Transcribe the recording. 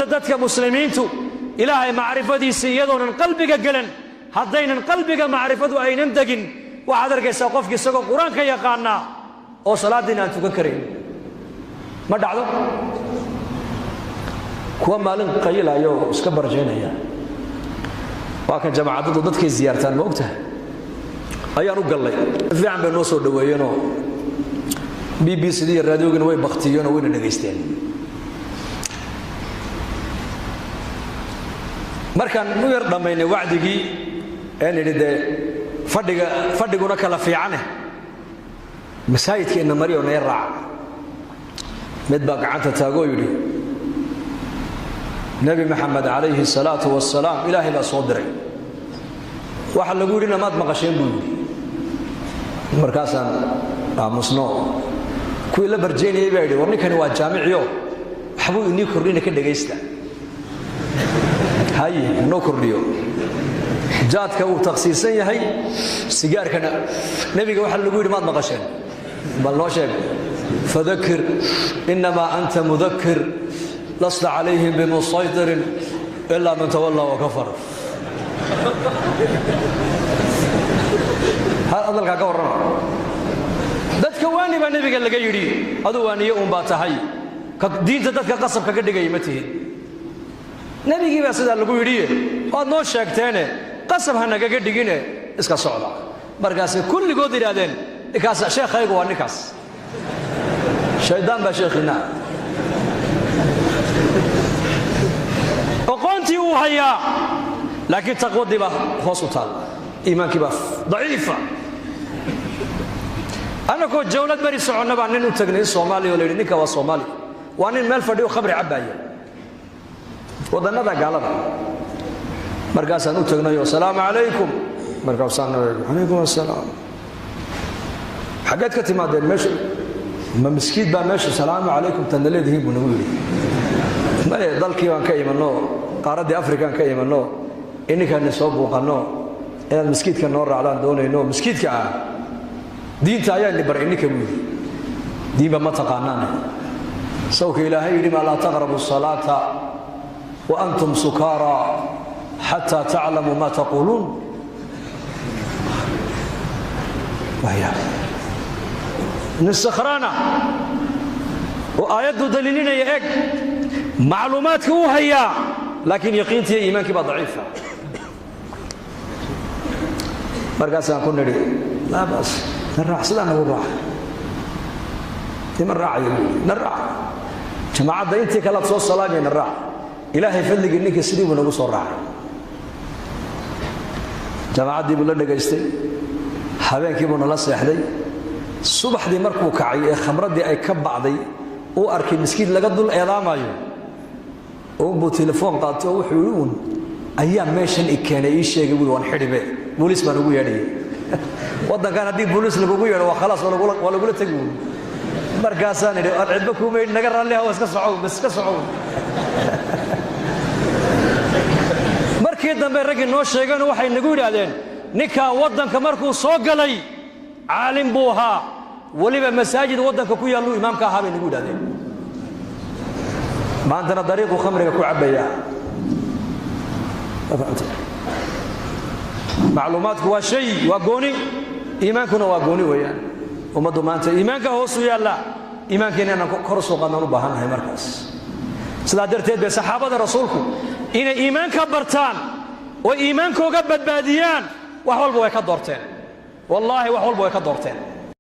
Dadka muslimiintu Ilaahay macrifadiisa iyadoonan qalbiga gelan, haddaynan qalbiga macrifadu aynan degin, waxaad arkaysaa qofki isagoo Qur-aanka yaqaanaa oo salaaddiina aan tukan karayn. Ma dhacdo kuwa maalin qayilayo oo iska barjaynaya. Waa kan jamaacadadu dadkay ziyaartaan, ma ogtahay? Ayaan u gallay. Fiican bay noo soo dhoweeyeenoo BBC iyo raadiogina way baktiyeenoo wayna dhegaysteen. Markaan u yar dhammaynay wacdigii ee nidhi dee fadhiga fadhiguna kala fiicane, masaajidkeenna mariyo naga raaca, mid baa gacanta taagoo yidhi: Nebi Maxamed calayhi salaatu wasalaam Ilaahay baa soo diray, waxa lagu yidhina maad maqasheen, buu yidhi. Markaasaan aamusno. Kuwii la barjaynayay baa yidhi: War ninkani waa jaamiciyo, waxbuu inii kordhina, ka dhegaysta. Haye, noo kordhiyo. Jaadka uu takhsiisan yahay, sigaarkana nebiga waxa lagu yidhi maad maqasheen? Bal noo sheeg. Fadakir inamaa anta mudakir, lasta calayhim bimusaytirin ilaa man tawallaa wakafar. Hadalkaa ka warrama. Dadka waani baa nebiga laga yidhi, aduu waaniye uun baa tahay, diinta dadka qasab kaga dhigaya ma tihid. Nebigii baa sidaa lagu yidhiye, waad noo sheegteene, qasab ha nagaga dhigine, iska socda. Markaasay kulligood yidhaahdeen: Ninkaas sheekhaygu waa ninkaas, shaydaan baa sheekhiina. Aqoontii uu hayaa, laakiin taqwadii baa hoos u taalla, iimaankii baa daciifa. Annagoo jawlad beri soconna baa nin u tagnay Soomaaliya oo la yidhi ninka waa Soomaali. Waa nin meel fadhiyo, khamri cabbaaya, waddannada gaalada. Markaasaan u tagnayoo: Asalaamu calaykum. Markaasaan: Calaykum assalaam, xaggeed ka timaadeen? Meesha ma miskiid baa meesha salaamu calaykum tadna leedihiin, buu nagu yidhi. Maye, dalkii baan ka imanno, qaaraddii Afrikaan ka imanno, ininkaani soo buuqanno, inaad miskiidka noo raacdaan doonayno. Miskiidka ah diinta ayaa ni baray ininka, buu yidhi. Diinba ma taqaanaane. Sawka Ilaahay yidhi: Maa laa taqrabu salaata wa antum sukaara xataa taclamuu ma taquuluun. Nin sakhraana oo aayaddu daliilinaya, eg, macluumaadka uu hayaa, laakiin yaqiintii iyo iimaankii baa daciifa. Markaasaan ku nidhi: Laa bas, na raac, sidaa nagu raaca. Ima raacaya, buu yidhi. Na raac, jamaacadda intii kalead soo salaamaya, na raac. Ilaahay fadligii ninkii sidii buu nagu soo raacay, jamaacaddii buu la dhegaystay, habeenkii buu nala seexday. Subaxdii markuu kacay ee khamraddii ay ka bacday, uu arkay miskiid laga dul eedaamayo uunbuu telefoon qaatay oo wuxuu yidhi: Uun ayaa meeshan i keenay, ii sheegay, buui, waan xidhibe, booliis baan ugu yeedhayay waddankan. Haddii booliis lagugu yeedho, waa khalaas, waa lagula tegi uun. Markaasaan idhi: Aan cidba kuumaydh, naga raalli haw, iska socow, bas iska socow. Markii dambe raggii noo sheegeen waxay nagu yidhaahdeen: Ninkaa waddanka markuu soo galay caalim buu ahaa, weliba masaajid waddanka ku yaalluu imaamka ahaa, bay nagu yidhahdeen. Maantana dariiquu khamriga ku cabbaya. Macluumaadku waa shay, waa gooni, iimaankuna waa gooni weeyaan. Ummaddu maanta iimaanka hoosu yaalla, iimaankeena inaan kor u soo qaadnaan u baahannahay. Markaas sidaa darteed bay saxaabada rasuulku inay iimaanka bartaan oo iimaankooga badbaadiyaan wax walba way ka doorteen. Wallaahi, wax walba way ka doorteen.